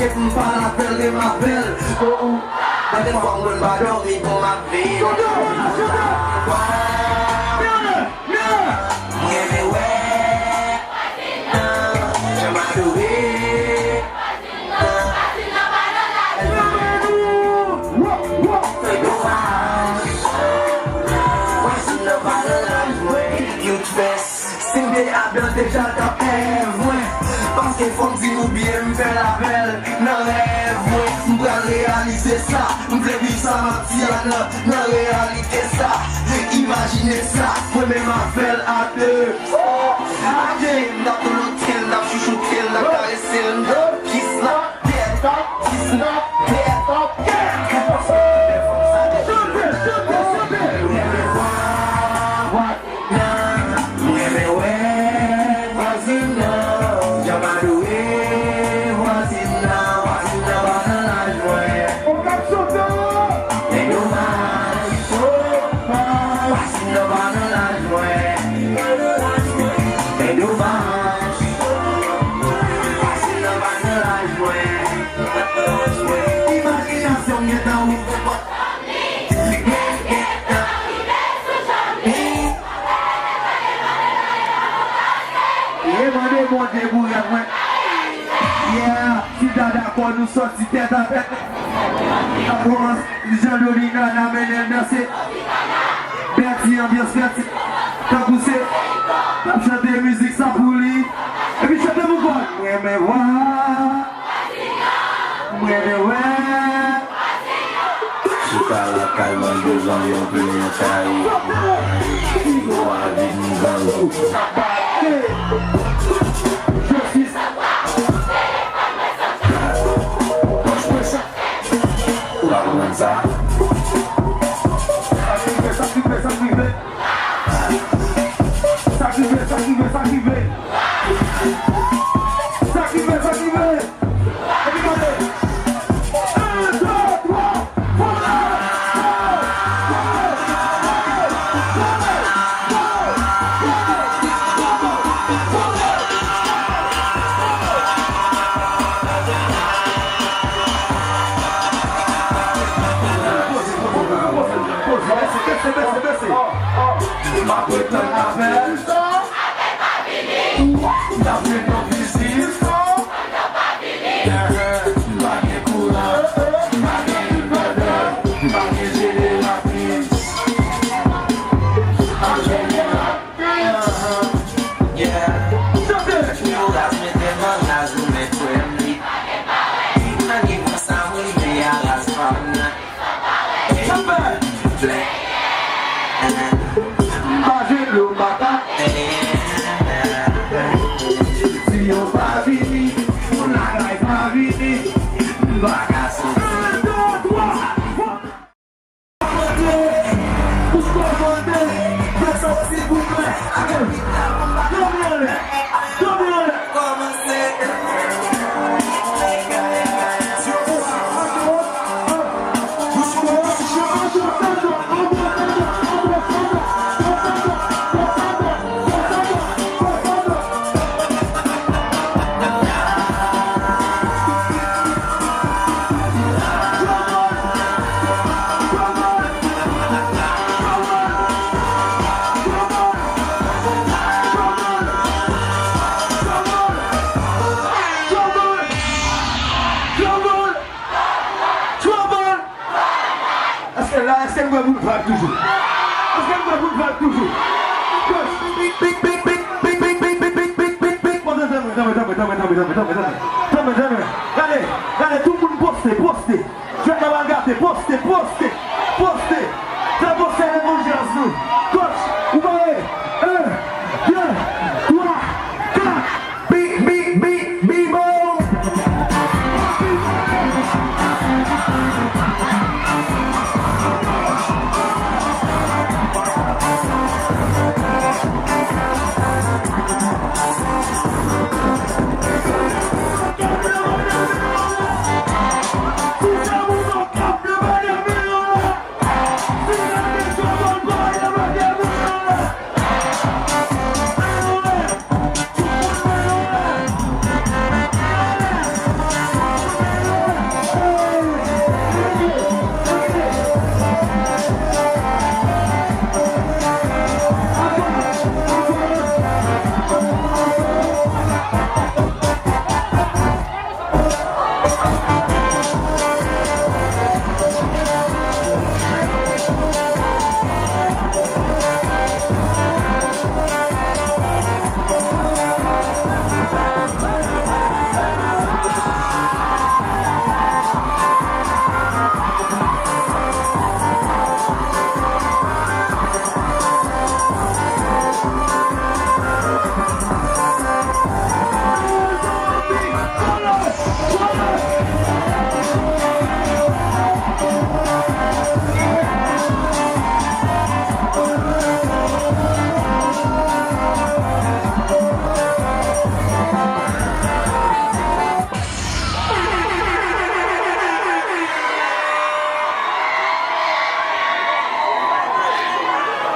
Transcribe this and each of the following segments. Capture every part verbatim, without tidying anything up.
M pale avè l, reme avè l. Oh, oh. Anpil fwa m konn pa dòmi pou m ap veye. Chante, chante. Mwen renmen wè. Jan m adore. Youth Fest. Si m te Abel deja t ap èv mwen. Paske fò m di nou byen m fè l avè l nan rèv mwen. M pral reyalize sa. M vle viv sa m ap di a nan, nan reyalite sa. Imajine sa. Mwen menm avè l a de. Ake m t ap kolote l, n ap chouchoute l, n ap karese l, n ap kis l ap dèt, kis l ap dèt. Chante, chante, chante. Mwen renmen wè vwazin nan, jan m adore vwazin nan, vwazin nan pa nan laj mwen. Ou k ap chante? Men domaj, oh, vwazin nan pa nan laj mwen. Men domaj, vwazin nan pa nan laj mwen. Imajinasyon m gentan ouvri pòt. Ye, mande Bondye pou rèv mwen. Yeah, si ta dakò nou sòti tèt a tèt. N ap kòmanse, Jean Dolina, n a mennen l danse. Bèti, anbyans Bèti. Tankou se, n ap chante mizik sa pou li. Epi chante pou kò. Mwen, mwen, wa. Mwen, mwen, wè. Chita lakay manje zanyon, plen kay. Yo a vin zanyon. Ou pa konprann sa? Sa ki vle, sa ki vle, sa ki vle. Sa ki vle, sa ki vle, sa ki vle. Sa ki vle, sa ki vle. Epi gade. Un, deux, trois, fò la. Poze, poze, poze, poze. Bese, bese, bese, bese. M ap ret tann avè l. M t ap jwenn yon vizit. M pa gen kouran, m pa gen inverter, m pa gen jeneratris. An jeneral, yeah. Chante. Yo raz mete m an laj, ou mèt kwè m li. Li pa gen konsa, wi, men a raz pa m nan. Sa fè? M pa jwenn dlo, m pa ka. Si yo pa vini, moun lakay pa vini, m pa ka soti. Un, deux, trois, fò. Kòmante, bouch kòmante, fè sa silvouplè. Atann. Tann mwen lè. Tann mwen lè. Èske la, èske n prè pou n vibe toujou? Èske n prè pou n vibe toujou? Pik, pik, pik. Tann, tann, tann. Gade, gade, tout moun poste, poste. Jwèt la pral gate, poste, poste, poste. Fè poste nan moun jazz nou. Coach, ou pare? Un, deux, trois, quatre. Bi, bi, bi, bi, boom.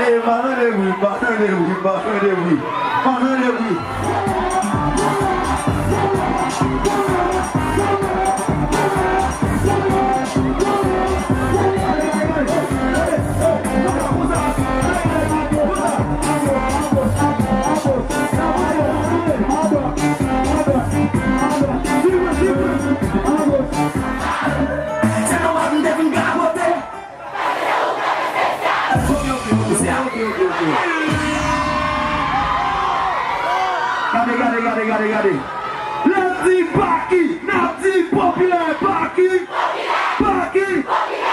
Ey, m pa tande bri, m pa tande bri, m pa tande bri, m pa tande bri. Gade, gade, gade, gade, gade. N ap di Baky, n ap di popilè, Baky, Baky.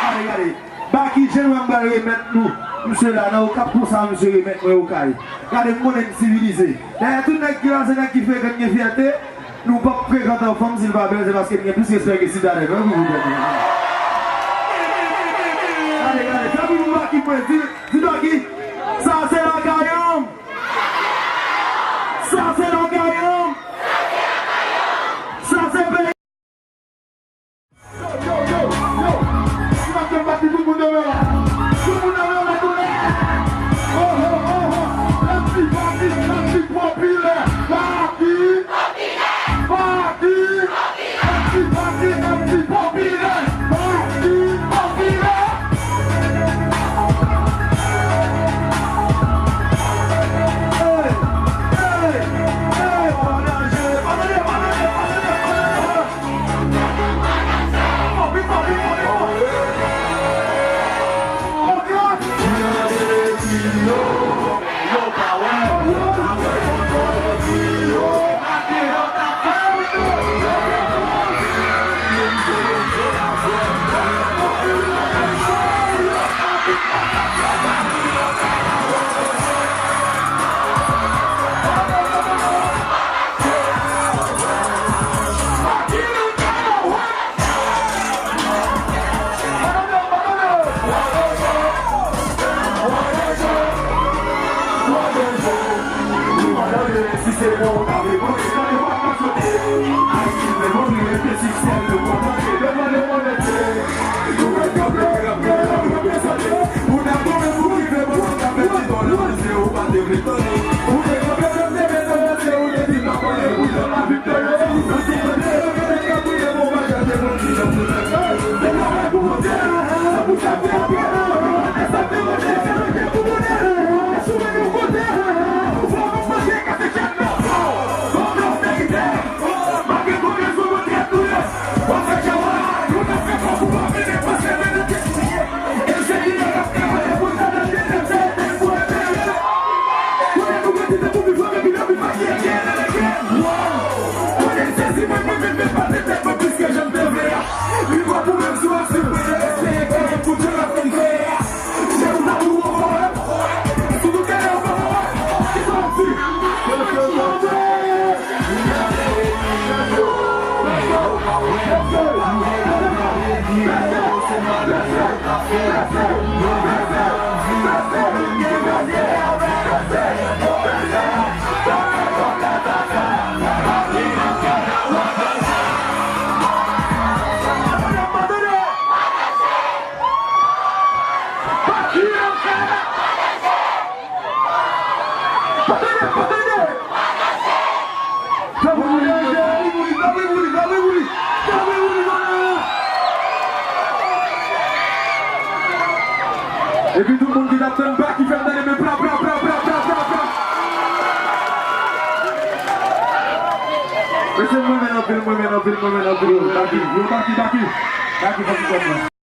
Gade, gade. Baky, jan m pral remèt nou misye la nan Okap, konsa misye remèt mwen Okay. Gade, m konnen m sivilize. Dayè, tout nèg ki la, se nèg ki frekan, gen fyète. Nou p ap frekan an fanm, si l pa bèl, se paske n gen plis respè ke sitadèn, wi, pou nou tèt nou. Gade, gade, fè bri pou Baky mwen, di, di Baky, sa se lakay an m! Sa se lakay an m! Sa se peyi. Yo, yo, yo, yo. Si n ap fè pati, tout moun nan men la. Tout moun nan men la, tounen. Oh, oh, oh, oh. Pati, pati, pati popilè. Pati. Pati. Pati, pati, pati popilè. Pati popilè. Hey, hey, hey. Pa manje, pa manje, pa manje, pa manje, pa manje. Epi tout moun ki t ap tann Baky fè m tande men pra, pra, pra. Mesye, m renmen nan Anpil mwen men, anpil mwen men, anpil mwen. Baki, yo, Baki, Baki. Baki, Baki, Baki.